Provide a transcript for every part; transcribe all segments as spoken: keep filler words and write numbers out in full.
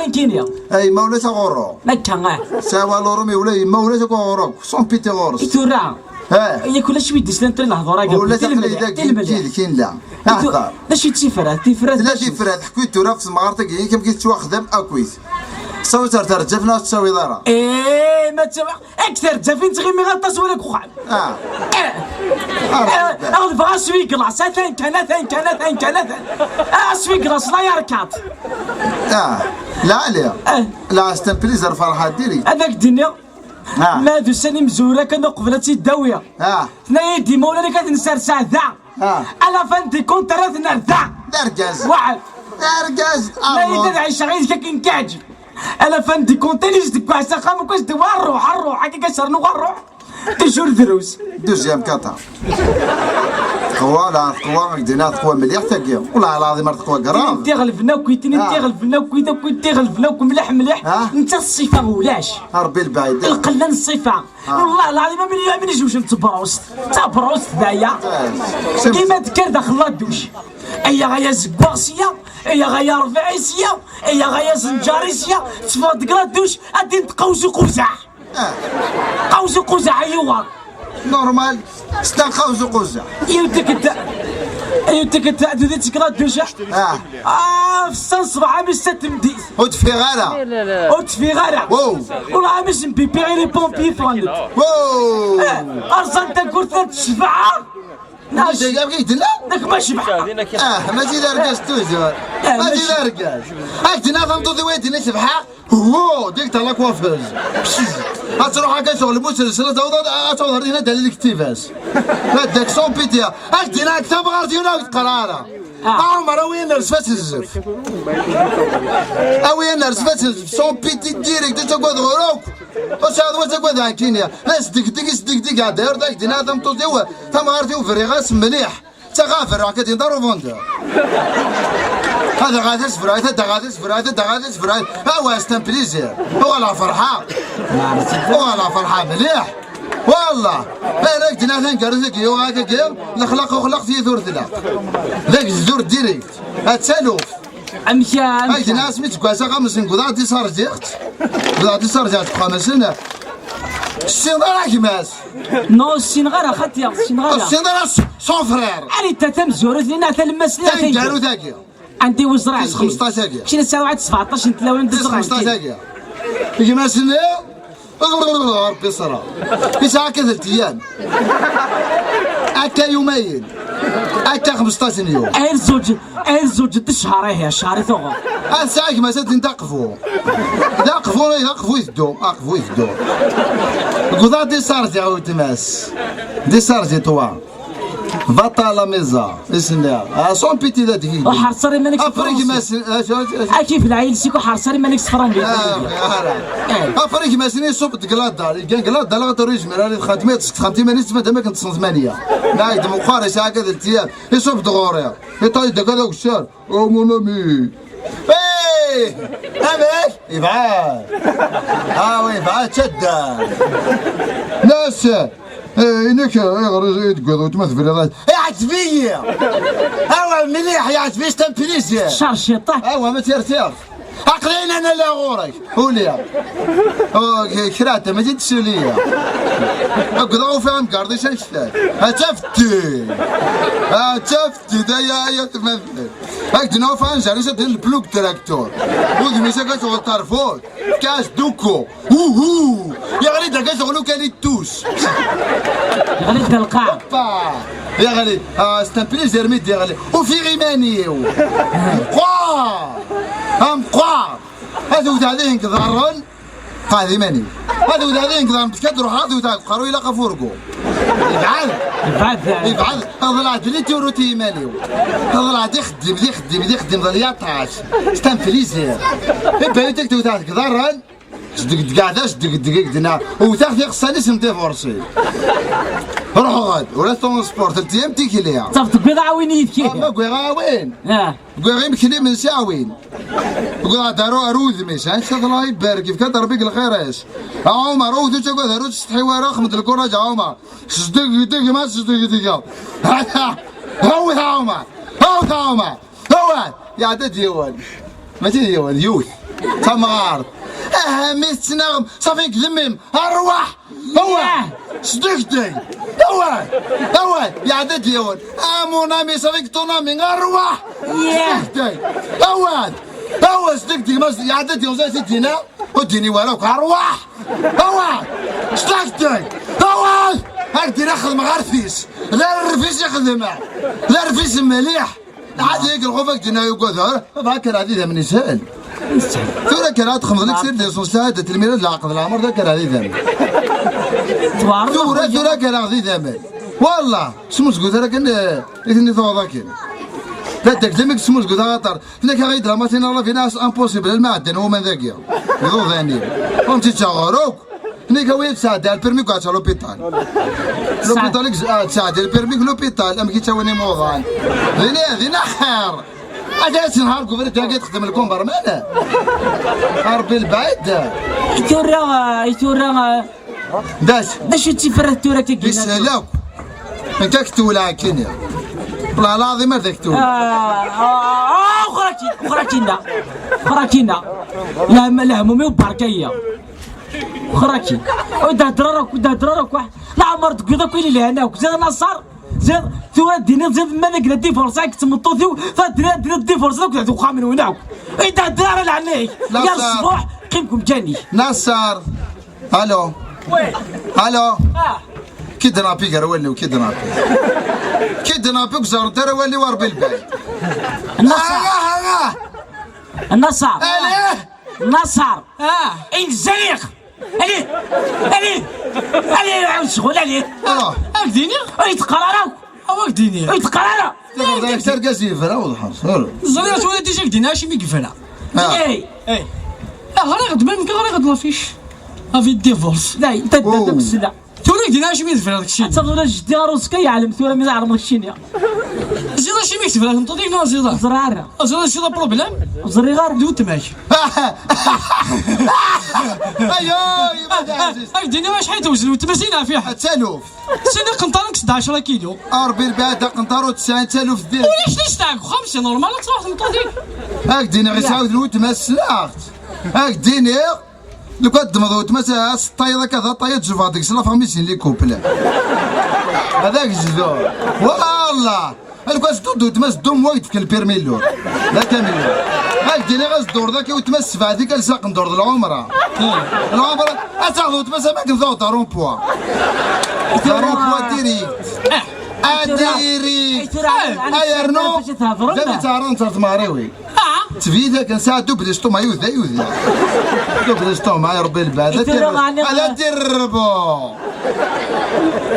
Nekkini. Ay, ma ulac aɣurru. Akka, ah. Sɛiɣ alurum i ula, ma ulac akk aɣurru. Son piti ɣur-s. I tura? Eh. Yak ulac wi d-islan tura lehdur-agi. Ulac aql-i dagi, yid-k i nella. I tu-, aḥeqqa. D acu i d tifrat? Tifrat d acu? Tella tifrat, ḥku-yi-d tura ɣef temɣart-agi, amek i tettwaxdam akkit. Sawi-tt ar terǧaf neɣ ur tettawiḍ ara? Eh, ma ttawiɣ. Ak terǧafin ttɣimiɣ aṭas wala deg uxxam. Ah. Eh. Ah, eh, ɣelbeɣ aswiglas, atan kan, atan kan, atan kan, atan. Ah, aswiglas, la yarkat. Ah, lɛali. Eh. La, c'est un plaisir, Ferḥat, diri. Ad ak-d-iniɣ, ah, ma d ussan imezwura kan uqbel ad tt-id-awiɣ. Ah. Tenna-yi-d imawlan-ik ad nserseɣ da. Ah. À la fin du compte ara t-nerr da. D argaz. Waɛed. D argaz. Tenna-yi-d ad ɛiceɣ yid-k akken k-iɛǧeb. À la fin du compte, ad yezdeggwaɛ s axxam, akk as-d-iwa, "Rruḥ, rruḥ, akka kan s-rnuɣ, rruḥ." Toujours drus. Deuxième kata. Teqwa, la teqwa, ak-d-iniɣ teqwa mliḥ tagi. Wallah lɛaḍim ar teqwa grave. Tin tiɣelben akk, tin tiɣelben akk, akk tiɣelben akk, mliḥ, mliḥ. Ah. Netta ṣṣifa ulac. Rebbi lbaɛid. Lqella n ṣṣifa. Ah. Wallah lɛaḍim, amin, amin izewjen d tebrust. D tabrust daya. Eh, dima tekker daxel la douche. Ay aɣ-aya zeggaɣ sya, ay aɣ-aya rbiɛi sya, ay aɣ-aya zenǧari sya, teffeɣ deg la douche, ad d-tqawz uquzaḥ. Ah. Qawz uquzaḥ ay uɣer. Normal, c'est un qawz uquzaḥ. Yiwet tikkelt, yiwet tikkelt, ad d-teg la douche. Ah. Ah, fsan ṣṣbeḥ am ssat n tmeddit. Ur teffiɣ ara. Ur teffiɣ ara. Wow. Wallah, amis n pipi, les pompiers ffɣen-d. Wow. Eh, rẓan takurt n ssebɛa. Mačči d aya i d-tenna? Nek ma cebḥeɣ. Ah, mačči d argaz toujours. Ah, mačči d argaz. Ak-d-tenna tameṭṭut-iw ay d-tenna cebḥeɣ. Huhu, dik ta la coiffeuse. Ad truḥ akka ccɣel muselsellet, ad taweḍ, ad taweḍ ar dinna dalil ktiba-s. Ad dak son pitiya. Ak-d-tenna ak tamɣart-iw ur teqqar ara. Ah. Ɛmer, awi-yan ar zdat n zzef. Awi-yan ar zdat n zzef, son piti direct, ur ttagad ɣur-akk. Ur sɛiɣ wa ttagad ɛekkini. La sdegdeg, sdegdeg, ɛedda ar dak dina tameṭṭut-iw, tamɣart-iw berriɣ-as mliḥ. Ttaɣ berriɣ akka din d arubundur. Ad aɣ-ad as-berriɣ, ad aɣ-ad as-berriɣ, ad aɣ-ad as-berriɣ. Awa, c'est un plaisir. Uɣaleɣ ferḥeɣ. Uɣaleɣ ferḥeɣ mliḥ. Wallah. Ar ak-d-nniɣ taneggarut-agi, yuɣ-ak-agi, lexlaq uxlaq tiyita ur tlaq. D agezdur direct. Ad taluft. Amek, amek? Ay, d-nniɣ asmi d-seg wass axxam-nsen, wwḍeɣ-d i Sarziɣt. Wwḍeɣ-d i Sarziɣt deg uxxam-nsen. Ssineɣ ara gma-s. Non, ssineɣ ara xaṭi, ssineɣ ara. Ssineɣ ara s-, son frère. Arita tamezwarut-nni neɣ talemmas-nni? Taneggarut-agi. Anda i wi ẓriɣ? Tis xmesṭac-agi. Kečč la tesɛiḍ sebɛeṭṭac n tlawin. Tis xmesṭac-agi. Gma-s-nni. Rebbi ṣṣra. Yesɛa akka telt ayyam. Akka yumayen. Akka xmesṭac n yum. Ay zzuǧ, ay zzuǧ d ccher, ihi ccher i tuɣeḍ. Ad sɛiɣ gma-s ad d-aqbu. D aqbu, d aqbu iteddu, aqbu iteddu. Gudad di sarzi a weltma-s. Di sarzi toi. Va-t'en à la maison. Isenna. Ah, son piti da digi. Ur ḥerṣer iman-ik s tefransist. Afrig mas-, ah, acu, acu, acu? Akif lɛayel sik ur ḥerṣer iman-ik s tefransist. Ah, ara. Eh. Afrig mas-, iṣubb-d deg ladal. Igan deg ladal, axaṭer ur yezmir ara ad ixdem, ad texdem iman-is, madam akken tessen tmanya. Nɛid meqqar, yesɛa akka d ltiyam. Iṣubb-d ɣur-i. Iṭal-d akka d agessar. Oh, mon ami. Hey! Amek? Yebɛed. Ah, oui, yebɛed, ttadda. Nas, eh, inek, eh, ayɣer i d-tewwiḍ weltma tebrid? Iɛǧeb-iyi! Awa, mliḥ, iɛǧeb-iyi, c'est un plaisir. Cer ciṭ. Awa, ma tirtiɣ. Aql-ayen ana la ɣur-k. Uli. Oh, k-, kra ta, mačči d ssuli. Akked ufa amgarḍ-is anect-a. Ad tafti. Ad tafti, d aya, aya, tmazal. Ak-d-nufa anzar-is ad d-, le bloc directeur. Udem-is akka tuɣeḍ tarfut. Fkas duku. Uhu. Yeɣli-d akka tuɣeḍ ukalit tus. Yeɣli-d lqaɛ. Hoppa. Yeɣli. Ah, c'est un plaisir mi d-yeɣli. Ufiɣ iman-iw. Meqqar. Ameqqar. Ad wteɣ dihin deg iḍarren. Qɛed iman-iw. Ad wteɣ dihin deg iḍarren. Bes ad ruḥeɣ ad wteɣ deg uqerru ilaq afurgu. Yebɛed. Yebɛed. Yebɛed. Ḍelɛeɣ-d li turut i yiman-iw. Ḍelɛeɣ-d ixeddim, d ixeddim, d ixeddim, d lyaṭac. C'est un plaisir. Iban-it ak tewteɣ deg iḍarren. Sdegdeg, ɛda sdegdeg, i k-d-nniɣ. Wteɣ tiɣessan-is n divorsi. Ruḥeɣ-d, ula transport, ltiyam tikli. Taf tewwiḍ aɛwin yid-k. Ah, ma wwiɣ aɛwin. Ah. Wwiɣ imekli imensi aɛwin. Wwiɣ-d ar, ar udem-is, ha, ncallah ibarek, yefka-d Rebbi deg lxir-is. A Ɛumer, ur tettagad ara, ur tettsetḥi ara, xmed lkuraj a Ɛumer. Sdegdeg, ma sdegdeg. Awit a Ɛumer, awit a Ɛumer. Awal! Iɛedda-d yiwen. Mačči d yiwen, d yiwet. Tamɣart. Aha, mi tettnaɣem, safi deg dmim. Arwaḥ! Awah! Sdegdeg! Awah! Awah! Iɛedda-d yiwen. Ah, mon ami, safi deg ton ami. Arwaḥ! Sdegdeg! Awah! Awah, sdegdeg, ma iɛedda-d yiwen, zay t-id-yenna. Ur d-yenni wara akk. Arwaḥ! Awah! Sdegdeg! Awah! Ad d-iniɣ xedmeɣ ar tis. D arfis i xedmeɣ. D arfis mliḥ. Ɛad yak lxuf ak d-yenna yugad, ha? Bɣa kra d idammen isel. Tura kra ad txemḍ lek sir des sens, ad telmira d leɛqed leɛmer da kra d idammen. Tura, tura kra d idammen. Wallah, smuzgut ara kan, eh, i tini tuɣeḍ akin. Da dak d amik smuzgut axaṭer. Tenna-k aɣ-id la matin la finance impossible, alma ɛeddan waman dagi. Iḍudan-im. Ur m-tt-ittaɣ ɣer akk. Nekk awi ad tesɛeddi ar permis ad tesɛeddi l'hôpital. L'hôpital i tesɛeddi ar permis l'hôpital, amek i ttawin imuḍan. Dina, dina xir. Ad as-nehar deg ubrid dagi txeddem lkumberman. A Rebbi lbaɛid. I tura, i tura, d acu? D acu d tifrat tura akka? Yeshel akk. Nekk ad k-tewleɛ akkin. Bellah lɛaḍim ad ak-tewleɛ. Xrakin, xrakin da. Xrakin da. Lehmum-iw berka-yi. Xrakin. Ur d-hedder ara akk, ur d-hedder ara akk. Leɛmer deg wiḍ akk i lelhan akk. Ziɣ Naṣer, ziɣ tura d-tiniḍ ziɣ ma d-negla divorce akk d tmeṭṭut-iw, tura d-tiniḍ, d-tiniḍ divorce akk d uxxam-nwen akk. Ur d-hedder ara leɛnaya-k. Yar ṣṣbuḥ, qqim deg umkan-ik. Naṣer. Allo. Allo. Kidnapping gar wallen-iw, kidnapping. Kidnapping ur ẓerrent ara wallen-iw, a Rebbi lbaɛid. Naṣer. Naṣer. Alih. Naṣer. Inzaliq. Alih. Alih. Alih, ɛawed ccɣel, alih. Ad k-d-iniɣ. Ur yi-d-qqar ara akk. Awa k-d-iniɣ. Ur yi-d-qqar ara. Tirga yebra uḍḥer. Ẓriɣ tura déjà k-d-iniɣ acimi yebra. Ey. Ey. Ɣriɣ-d, même ɣriɣ-d l'affiche. Avis de divorce. La, d amsla. Tura k-d-iniɣ acimi tebra deg Ccinwa. Ad taḍul a jeddi ɣer uẓekka yeɛlem tura mi tɛerḍeḍ deg Ccinwa. Ziɣ acimi k-tebra tmeṭṭut-ik neɣ ziɣ? Ẓriɣ ara. Ziɣ acu d problème? Ẓriɣ ara. D weltma-k. Ayo, yemma d aɛziz. Ad k-d-iniɣ acḥal tewzen weltma-s i neɛfiḥ. D taluft. Sin iqenṭaren kkes-d ɛecra kilu. A Rebbi lbaɛid aqenṭar ur tesɛi d taluft din. Ulac d asteɛg uxxam, c'est normal ad truḥ tmeṭṭut-ik. Ad k-d-iniɣ isɛa weltma-s slaɣ-tt. Ad k-d-iniɣ. Lukan teddmeḍ weltma-s, ad s-teṭṭayeḍ akka, d aṭṭay ad tjebɛeḍ deg-s la famille sin les couples. Ad ak-jduɣ. Wallah. Lukan teddud weltma-s ddum wa yetfek lpirmi llu. D akamillu. Ad k-d-iniɣ ad s-tdewreḍ akka weltma-s ssebɛed-ik ad s-aqendur d lɛumra. Lɛumra, ad taɣeḍ weltma-s am akken taɣeḍ rond-point. Rond-point direct. Adirect. Ay, yernu. D acu i ttɛerrant ar tmeɣriwin. Tbid akken sɛa double estomac, yuda, yuda. Double estomac, ya Rebbi lbaɛd. Ala tirrbo.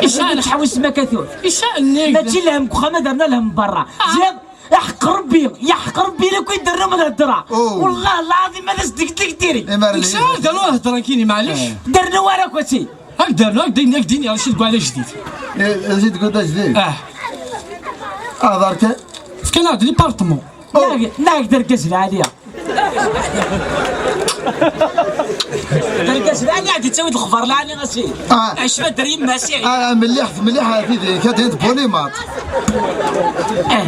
Icɛel ḥawis ma katut. Icɛel nnig. Mačči lhem deg uxxam, ad rna lhem berra. Ziɣ, yeḥq Rebbi, yeḥq Rebbi, la kuy dernu ma d-hedra. Wallah lɛaḍim ad as-d-gdeg diri. Icɛel dernu hedra kini, maɛlic. Dernu ara kwati. Ak dernu, ak din, ak din, ya Racid, gwa d ajdid. Racid, gwa d ajdid. Ah. Hḍer kan. Fkan-aɣ-d les appartements. Naɣ, naɣ d argaz lɛali. D argaz lɛali, ad yettawi-d lexbar lɛali, a sidi. Ah. Acfa der yemma-s, ihi. Ah, mliḥ, mliḥ, a tidi, ka din tbulimaṭ. Eh.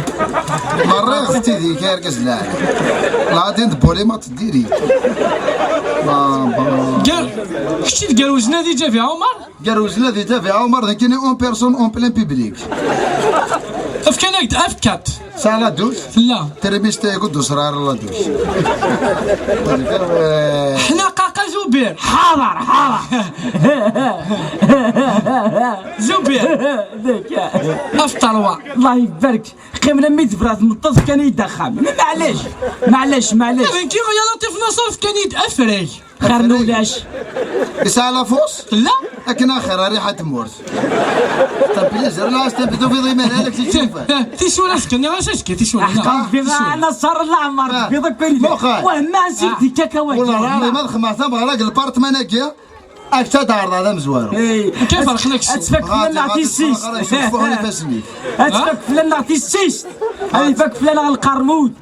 Merriɣ tidi, ka argaz lɛali. La din tbulimaṭ diri. Gar, kečč d gar wezna di Ǧafi Ɛumar? Gar wezna di Ǧafi Ɛumar, d nekkini en personne en plein public. Fkan-ak-d F quatre. Tesɛa la douche? Tella. Termist yakk ur d-usra ara la douche. Ḥna qaqa Zubir. Ḥaḍer, ḥaḍer. Zubir. F trois. Allah ibarek. Qqimen am mi tebra tmeṭṭut, fkan-iyi-d axxam. Maɛlic, maɛlic, maɛlic. Nekki ya Laṭif Naṣer fkan-iyi-d afrag. Xir n ulac. Yesɛa la force? Tella. Akken axir, a riḥa tmurt. Tampilizer, la, tampilizer, tufiḍ iman, ala k-t-id-tufan. Tisura azekka, nniɣ-as azekka, tisura. Aḥqan, Naṣer leɛmer, tbiḍ akk ayen. Muqel. Wah, ma nsi-d akka kawai. Wala, la, ma txemmeɣ tameɣra deg lpartman-agi, ak-tt-ad ɛerḍeɣ d amezwaru. Kif rxen aksum? Ad tfak fell-aneɣ tissist. Ad tfak fell-aneɣ tissist. Ad ifak fell-aneɣ lqermud.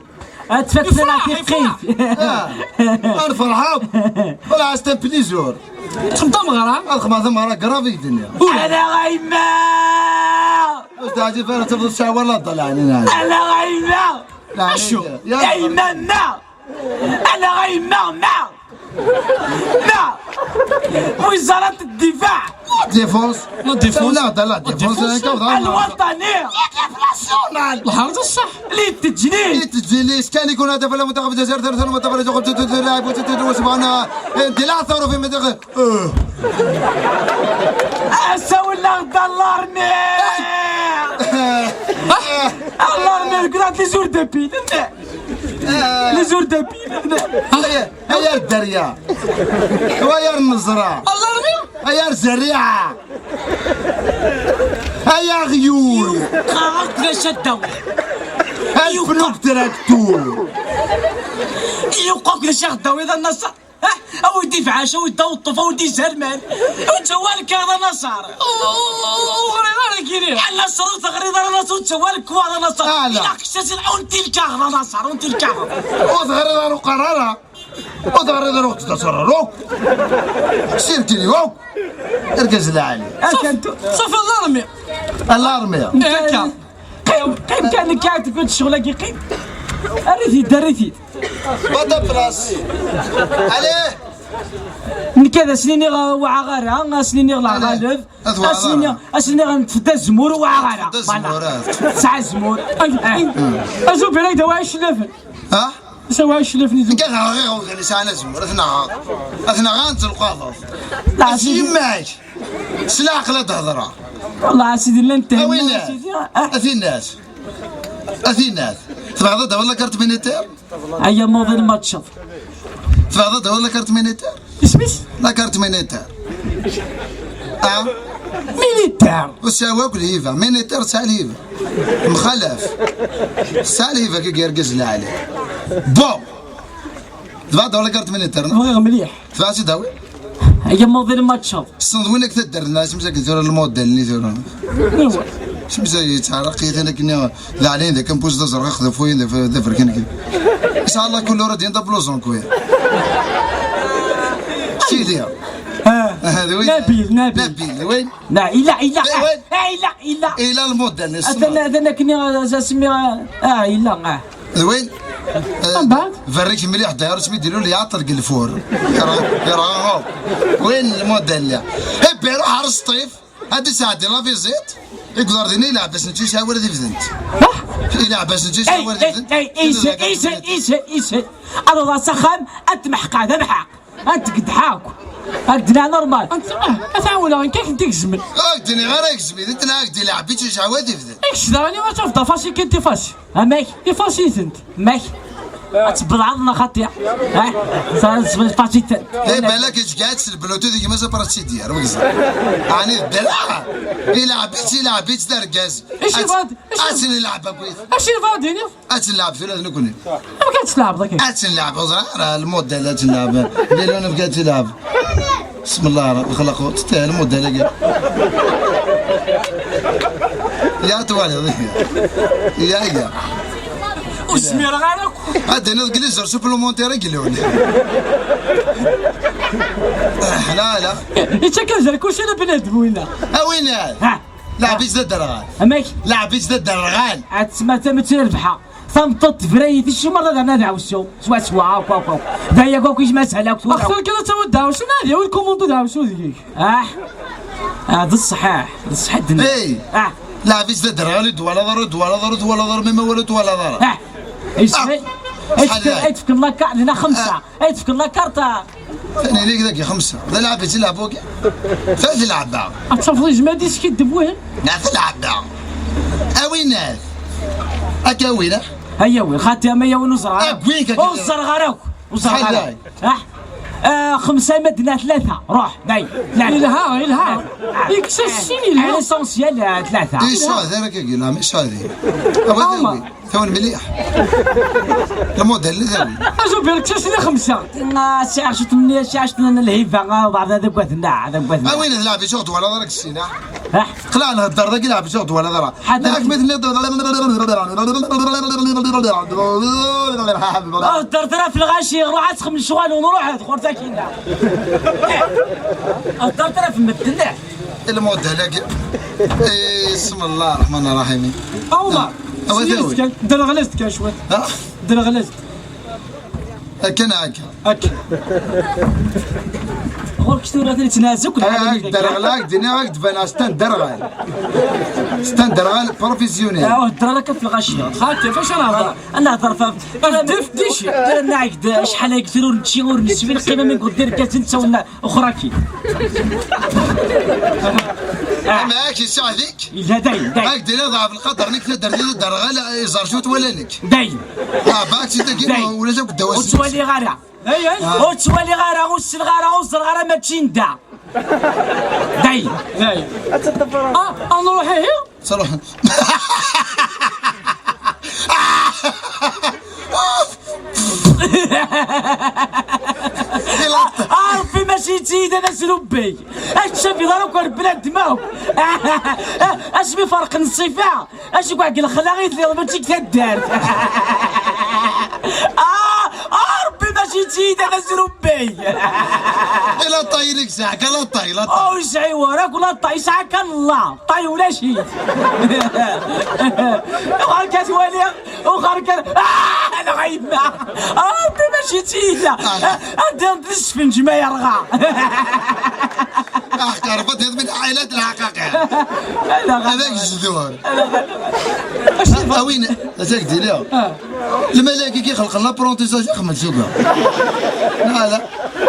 Ad tfak fell-aneɣ tiqqit. Ad nferḥ akk. Wala ɛas tampilizer. Txedmeḍ tameɣra? Ad xedmeɣ tameɣra grave i k-d-nniɣ. Ala a yemma! Ur s-d-ɛǧib ara tafeḍ ttawal la ḍalɛen. Ala a yemma! Acu? A yemma, ma! Ala a yemma, ma! Ma! وزارة الدفاع! La défense. La défense. لا، لا، la défense. الوطنية. الحرس الصح. للتجنيد. للتجنيد. كان يكون هدف المنتخب الجزائر ثلاثة، المنتخب الجزائر ثلاثة، لاعب وستة وسبعون. انت لا ثورة في منطقة. سوينا دالارمي. دالارمي، قرات لي زور دابيل. لي زور دابيل. هيا، هيا الدريا. ويا النزرة. دالارمي. هيا الزريعة. هيا غيول. قاعد لا شدوا. الفلوك تراكتور. يوقف لي شيخ داوود النصر. ها؟ أودي في عشا، أودي وطف، أودي زرمان. وتوالك هذا نصر. وغريضة كيري. على صروت غريضة نصر، وتوالك هذا نصر. آه، لا. إلا كشتي الأون تلك هذا نصر، أون تلك هذا. وغريضة قرارة. وغريضة روك تتصرف روك. سير تلي روك. اركز العالي. صافي، صافي، الأرمي. الأرمي. هكا. قيم، قيم كان كاتب كنت الشغل كي قيم. أريثي، دريثي. Pas de place. Allez. نكذا سنيني غا وعغارة، سنيني غا غالب. أسنيني، أسنيني غا نتفدى الزمور وعغارة. تفدى الزمور، آه. ساعة الزمور. أزو بلاك دواعي شلفن. ها؟ سواعي شلفن. كان غير غير ساعة الزمور، أثناء غا. أثناء غا نتلقى ضغط. لا، أسي سيدي. يماك. سلاح لا تهضر. والله سيدي لا نتهم. أوين؟ سيدي، آه. أثي الناس. أثي الناس. تبغى تهضر ولا كارت مينيتير؟ هيا موضوع الماتش. تفاضل ولا كارت مينيتير؟ اسميس؟ لا كارت مينيتير. اه. مينيتير. وساواك الهيفا، مينيتير ساع الهيفا. مخالف. ساع الهيفا كي يرقز العالي. بون. تفاضل ولا كارت مينيتير؟ بغيغ مليح. تفاضل سي داوي. هيا موضوع الماتش. الصندوق وينك تدرنا، اسم زاك زور الموديل اللي زور. ايوا. اسم زاك يتعرق، يتنكني. لا علين ذاك نبوز دا زرق، خذ فوين، ذا ف-، ذا فركان كده. إن شاء الله كل راه دين دا بلوزون كوير. سيدي. آه. هذا وين؟ نبيل، نبيل. نبيل، وين؟ لا، إلا، إلا. إيه، وين؟ آه، إلا، إلا. إلا الموديل، اسمع. أذن، أذن كني أسمي، آه، إلا، آه. وين؟ آه، من بعد؟ فريك مليح داير، اسمي ديروا لي عطر قلفور. يا را-، يا را-، هو. وين الموديل؟ إيه، بيرو حارس طيف. هادي ساعة ديال لا فيزيت، يقدر ديني يلعب باش نتي شاور دي فزنت. يلعب باش نتي شاور دي فزنت. اي، ايسي، ايسي، ايسي، ايسي. انا راه سخان، اتمحق هذا محق. انت قد حاك. هاك دنا نورمال. انت، اه، اتعاون، كيف انت تجمل؟ هاك ديني غير يجزمي، انت هاك دي لعب، بيتي شاور دي فزنت. ايش داني وتشوف دا فاسي كنت فاسي. اماك؟ يفاسي انت. ماك؟ تبلع عضنا خطية. ها؟ صار اسمه فاسيتن. ايه، بالك ايش قاعد البلوتوث يجي مثلا براسيديا، رويزا. يعني الدلع. يلعب بيت، يلعب بيت، دار جاز. ايش يبغى؟ ايش يبغى؟ اش نلعب كويس؟ ايش يبغى ديني؟ اش نلعب في الأذن كوني؟ ما كانش تلعب ذاك. اش نلعب، راه الموديل اش نلعب. مليون بقى تلعب. بسم الله الرحمن الرحيم. تستاهل موديل. يا توالي. يا، يا. وسمير غيرك. هذا نقول زر سوبلومونتير يقولون. لا، لا. انت كنزل كلشي انا بنادم وينا. وين؟ ها. لا، بيش ذا الدرغال. اماك؟ لا، بيش ذا الدرغال. عاد تسمع تمت الربحة. ثم طط فريت الشي مرة انا دعوسو. سوا، سوا، هاك، هاك، هاك. دايا كوكيش ما سهلاك، سوا. اختار كذا تو دعوسو، نادي، والكوموندو دعوسو ديك. اه. اه، ذا الصحاح، ذا الصحاح الدنيا. اي. اه. لا، بيش ذا الدرغال، دوالة ضر، دوالة ضر، دوالة ضر، مما ولد دوالة ضر. اه. ايش؟ آه. ايش؟ شحال هاي؟ ايش فكر لك؟ لنا خمسة. آه. اي تفكر لا كارطة. ثاني ليك ذاك خمسة. لا لعبة تلعب وكا. ثلاث لعبة. اتشوف لي جمادي سكي دبوهن. لا ثلاث لعبة. اوينات. اكا وينه؟ هيا وين؟ خاتي اما يا وين وزرغ؟ اك وين كاك؟ وزرغ راك. وزرغ راك. ها؟ آه، خمسة مدنا ثلاثة. روح، داي. لا. إلها، إلها. إكسسي، إلها. ليسونسيال، آه، ثلاثة. ايش هذا؟ راك يقول لها، مش هذه. أبغى عمر. ثوي. ثوي مليح. الموديل اللي ثوي. أزو بيرك شاشنا خمسة. آه، سي عشت مني، سي عشت لنا الهيفا، آه، بعض هذا قوتنا، هذا قوتنا. آه، وين هذا لاعب يشوط ولا ضرك السينا؟ ها؟ قلع له الدار ذاك يلعب يشوط ولا ضرك. حتى لا، أكمل. آه، الدار ترى في الغاشي، روح أسخن من الشغل ونروح، هذا خور ساكنة. الدار ترى في المدنة. الموديل هاك. إيه، بسم الله الرحمن الرحيم. عمر، أو سيرت ثوي. كان، درغلست كان شوي. ها؟ درغلست. Akka neɣ akka. Akka. Ɣur-k tura tili tnazuk. Ak-d-rɣel, ak-d-iniɣ, ak-d-baneɣ s tanderɣal. S tanderɣal professionnel. Ah, ur hedder ara akka f lɣaci. Xaṭi, fac ara nehder? Ad nehder f... Ad d-taf dici. Tura nnaɛeg-d acḥal ay yetru ur nečči ur neswi, neqqim am iguddi irgazen ttawna uxraki. Ama ak yesseɛd-ik. Yella dayen, dayen. Ak-d-iniɣ ḍeɛf lqader-nnek, taddart-iw d aderɣal, iẓer cwiṭ wala nekk. Dayen. Ah, baɛt si dagi, dayen. Ulac akk ddaw-as. Ur ttwaliɣ ara. Ur ttwaliɣ ara, ur ssneɣ ara, ur ẓerreɣ ara, mačči n da. Dayen. Dayen. Ah, ad nruḥ ihi? Truḥ. Ah, Ṛebbi, mačči d tiyita d asrubbay. Ad tcabiḍ ara akk ar bnadem akk. Asmi ferqen ṣṣifa. Acu deg lexla i telliḍ mačči deg taddart? Ah, ah, Ṛebbi, mačči d tiyita d asrubbay. Ila ṭay i nek sɛa kan la ṭay, la ṭay. Oh, yesɛi warak la ṭay, yesɛa kan la ṭay, ulac-it. Uxar ka twaliɣ, uxar ka, ah, lɣayma. Ah, Ṛebbi, mačči d tiyita. Ah, anda d lesfenǧ ma yerɣa. Ah, qerbat d min ɛailat lḥaqaqi. Ala, ala. Hada yezdur. Ala, ala. Awin, azak dili. Ah. Lmalayek i xelqen l'apprentissage xmed suga. Ala.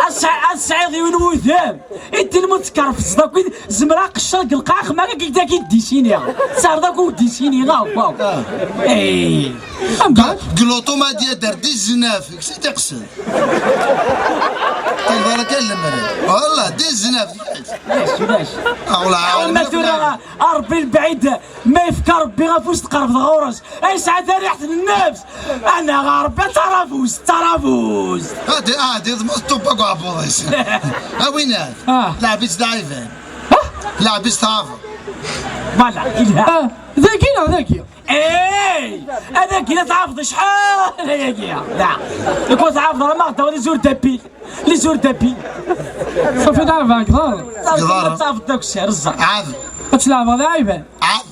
Ad tesɛiḍ yiwen wudem. I d-ilmu tkerfeẓ d akk, zemreɣ qecceɣ deg lqaɛa xemma akka dagi d-isini. Tesɛerḍ akk ur d-isini, akk, akk. Ah. Eh. Deg l'automobile d dix-neuf, c'est-à-dire. Taqbala kan lemmer. Wallah, dix-neuf. Ulac, ulac. Ah, wallah, ma tura, a Ṛebbi lbeɛid, ma yefka Ṛebbi afus tqerrbeḍ ɣur-s. Ay yesɛa tariḥt n nnefs. Ana ɣer Ṛebbi d tarabust, d tarabust. Hadi, hadi, d muṭṭu n uɛebbuḍ-is. A winat. Ah. Leɛb-itt d aɛiban. Ah. Leɛb-itt tɛabeḍ. Voilà, ilha. Ah, dagi neɣ dagi? Ey! Ad ak-ina tɛafeḍ acḥal ayagi. Da. Ikun tɛafeḍ ara ma ɣ-d-awen les jours d'appel. Les jours d'appel. Safi d aɛba, gḍar. Safi d aɛba. Tɛafeḍ deg usiher, ẓẓa. Ɛad. Ad tleɛbeḍ d aɛiban. Ɛad.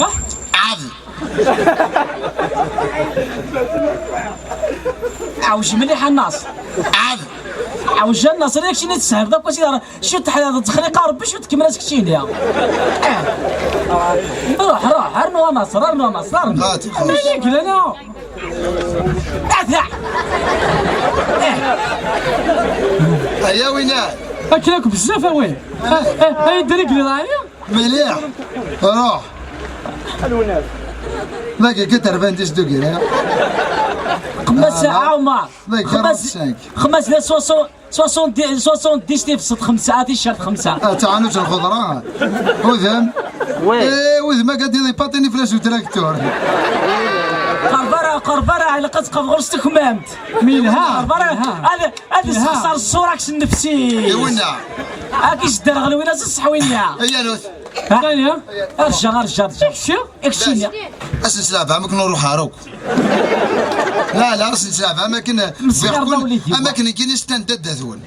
Ah? Ɛad. Ɛawj mliḥ a Naṣer. Ɛad. Ɛawj a Naṣer, yak cini teshreḍ akk asida. Cwiṭ ḥla d ttexliqa Ṛebbi, cwiṭ kemmel asekcini. Eh. Ruḥ, ruḥ, rnu a Naṣer, rnu a Naṣer, rnu. Hati, xlas. Ala, glan, ah. Ata. Eh. Aya wina. Akken akk bezzaf a wi. Eh, eh, ay ddari glan, aya. Mliḥ. Ruḥ. Dagi kan terban di sdugir, eh. Xemmas a Ɛumar. Dagi xemmas, quarante-cinq. Xemmas d soixante. Soixante-dix, soixante-dix tibṣelt xemsa, ticcert xemsa. Ah, taɛanut n lxeḍra. Udem. Oui. Eh, udem akka d-iḍi paṭini flash u traktur. Qerb ara, qerb ara, ilaq ad tqabḍ ɣur-s tekmamt. Mi yelha. Qerb ara, yelha. Ad, ad yesxeṣar ṣṣura-k s nnefs-is. Iwenna. Ad k-isderɣel winna s ṣṣeḥ winna. Iyanut. Ha? Arja, arja, arja. Ikci? Ikci-nni. Ad s-neslɛeb am akken ur ruḥ ara akk. La, la, ad s-neslɛeb am akken, am akken nekkini stenna dadda-twen.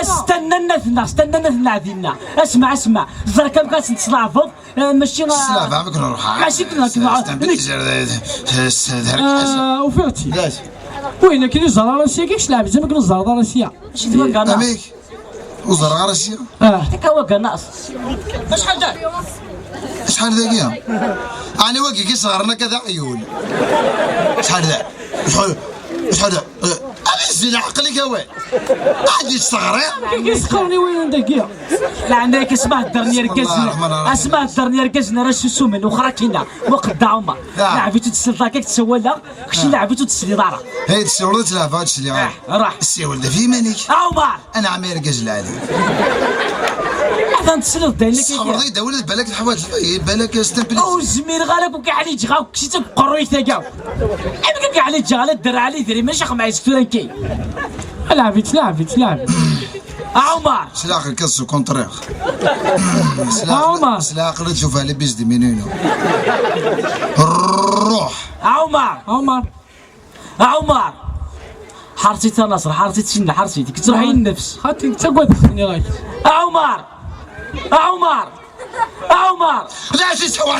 Astenna nnat-nneɣ, stenna nnat-nneɣ dinna. Asma, asma. Ẓer kan kan ad s-neslɛbeḍ, eh, mačči, ah, slɛeb am akken ur ruḥ ara. Mačči kan, ah, ufiɣ-tt. Wayen akken i ẓer ara sya, kik slɛeb, zam akken ur ẓer ara sya. Amek? Ur ẓerreɣ ara sya. Ah. Tika waganaṣ. Acḥal da? Acḥal dagi? Ɛni wagi ki sɣerna akka d aɣyul? Acḥal da? Acḥal, acḥal da? Eh, ad izzi leɛqel-ik awal. Ad yesseɣri. Ki sɣerni wayen dagi? Leɛnaya-k, asma heddren yergazen. Bismillah ar-Rahman ar-Rahim. Asma heddren yergazen ara susumen, uxrakina, muqedda Ɛumar. Ah. Leɛbit ur tesliḍ akka, k-tt-sawaleɣ, kečč leɛbit ur tesliḍ ara. Hey, tessiwleḍ ad tleɛbeḍ, ad tesliḍ ara. Ah, ruḥ. Ssiwel-d ɣef yiman-ik. Ɛumar! Anɛam ay argaz lɛali. Atan tesliḍ-d ayen akka. Ṣṣebreḍ-iyi-d awal, balak teḥwaǧeḍ-iyi, balak s templice. Ur zmireɣ ara akk ad k-ɛliǧeɣ akk, kečč d taqerruyt-agi akk. Amek ad k-ɛliǧeɣ, ala dderɛ, ala idrimen, acu xemɛis tura nekki? Lɛeb-itt, lɛeb-itt, lɛeb. A Ɛumar! S leɛqel kan, s ukunṭrir. S leɛqel, a Ɛumar! S leɛqel ad tcufa les bus de minino. Ruḥ! A Ɛumar! A Ɛumar! A Ɛumar! Ḥerṣ-itt a Naṣer, ḥerṣ-itt cenna, ḥerṣ-itt, tettruḥ i nnefs. Xaṭi, ttagadeɣ, nniɣ-ak. A Ɛumar! A Ɛumar! A Ɛumar! D acu i tesɛuḍ?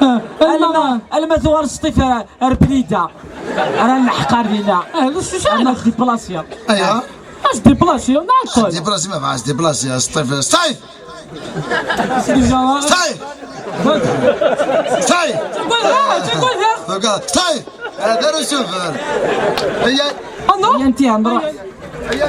Alma, alma tuɣal Sṭif ar, ar Blida. Ara nḥeqqer dinna. Ara d-diplasya. Aya. Ad diplasya, nɛeṭṭel. Diplasya, Sṭif, Sṭif! Sṭif! Sṭif! Sṭif! Hada ur sufar. Aya. Aya.